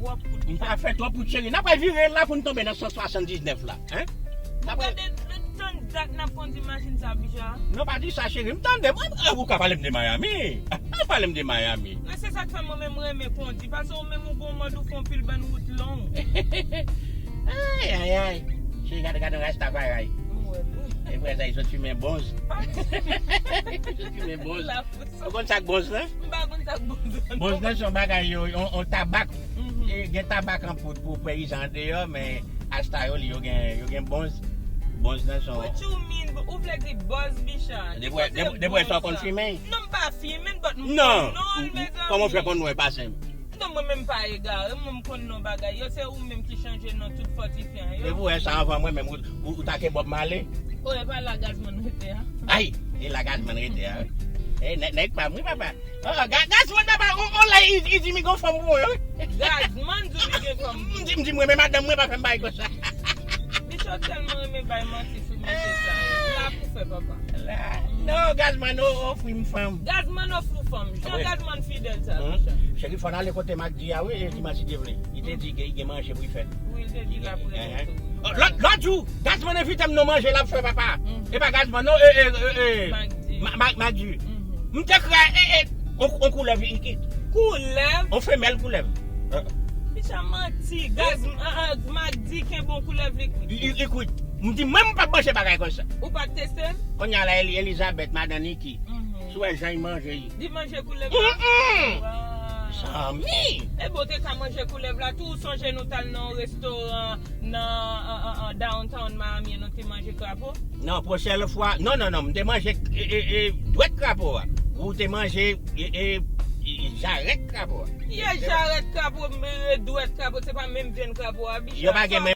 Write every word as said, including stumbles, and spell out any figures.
Wap kout. M pa fè twòp wout, cheri. N ap vire la pou n tonbe nan san swasanndiznèf la. Hein? N ap gade, tann dat n ap kondi machin sa, Bicha. Non, pa di sa, cheri. M tande. Mwen, eh, ou ka pale m de Miami. Ou pale m de Miami. Mwen, se sa k fè mwen menm renmen kondi. Paske ou menm ou gon mòd ou fè yon pil bann wout long. Ay, ay, ay. Cheri, gade, gade, Rasta Varay. Mwen. E vre sa, li sot fimen bonz. Li sot fimen bonz. Ou konn sa k bonz lan? M pa konn sa k bonz lan. Bonz lan se yon bagay yo, yon, yon tabak. Mhm. E gen tabak an poud pou peyizan andeyò, men asta yo, li, yo gen, yo gen bonz. Bonz lan se yon... What you mean? Ou vle di bòz, Bicha? Depi, depi, depi sa w konn fimen? Non, m pa fimen, but m konn non l, mezanmi. Kòman w fè konn non e pa senp? Non, mwen menm pa egare, mwen m konn non bagay yo, se ou menm ki chanje non tout fòtifyan yo. Depi w wè sa anvan mwen menm, ou, ou, ou take Bob Marley. O, e pa la Gazman rete a. Ay, e la Gazman rete a, wi. E, nè-, nèg pa m, wi, papa. O, Ga-, Gazman, papa, on, on lè, i, i di mi gon fanm pou mwen, wi. Gazman di mi gen fanm pou mwen. M di, m di, mwen, men madanm mwen pa fè m bagay konsa. Bicha tèlman renmen bay manti sou mesye sa yo. La pou fè, papa. La. Non, Gazman, o, ofri m fanm. Gazman ofri w fanm. Jan Gazman fidèl sa, Bicha. Cheri, fò n ale kote Magdi a, wi, e dimanch si Dye vle. Li te di gen, gen manje pou li fè. Wi, li te di l ap rele tou, wi. Lòt, lòt jou, Gazman envite m nan manje l ap fè, papa. Mhm. E pa Gazman, non, e, e, e, e. Magdi. Ma-, ma-, Magdi. Mhm. M te kwè, e, e, on, on koulèv, i, i, koulèv? On femèl koulèv. Bicha manti. Gaz, a, a, Magdi kenbe on koulèv li kwit. I, i, i kwit. M di, mwen, m p ap manje bagay konsa. Ou pa t teste l? Kounye a la, Eli-, Elizabeth, madan Niki. Mhm. Si w wè jan y manje, y. Di manje koulèv la? Mm-mm. Zanmi! E bon, te ka manje koulèv la tou. Ou sonje nou t al nan yon restoran nan, an, an, an downtown Miami, nou te manje krapo? Non, pwochèn fwa. Non, non, non, m te manje, e, e, e, dwèt krapo a. Ou te manje, e, e, e, jarèt krapo a. Ye, jarèt krapo, m, e, dwèt krapo, se pa menm vyann krapo a, Bicha. Yo pa gen menm